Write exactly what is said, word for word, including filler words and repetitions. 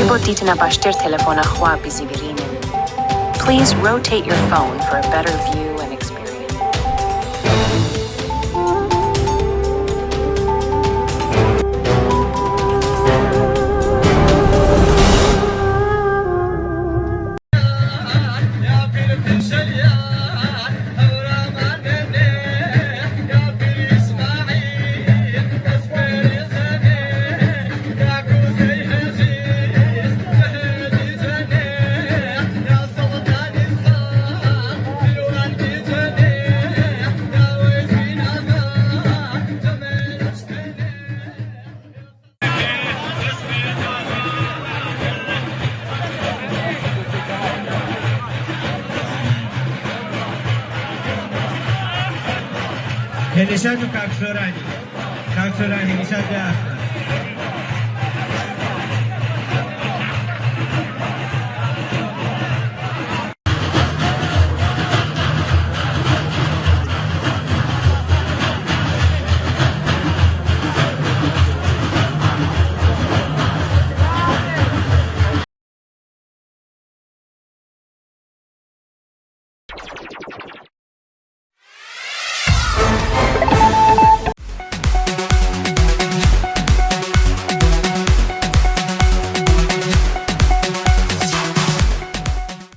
Ji bo dîtina baştir telefona xwe bizîvirînin. Please rotate your phone for a better view and experience. Hênîşat û Kak Soranî. Kak Soranî, hênîşat ya.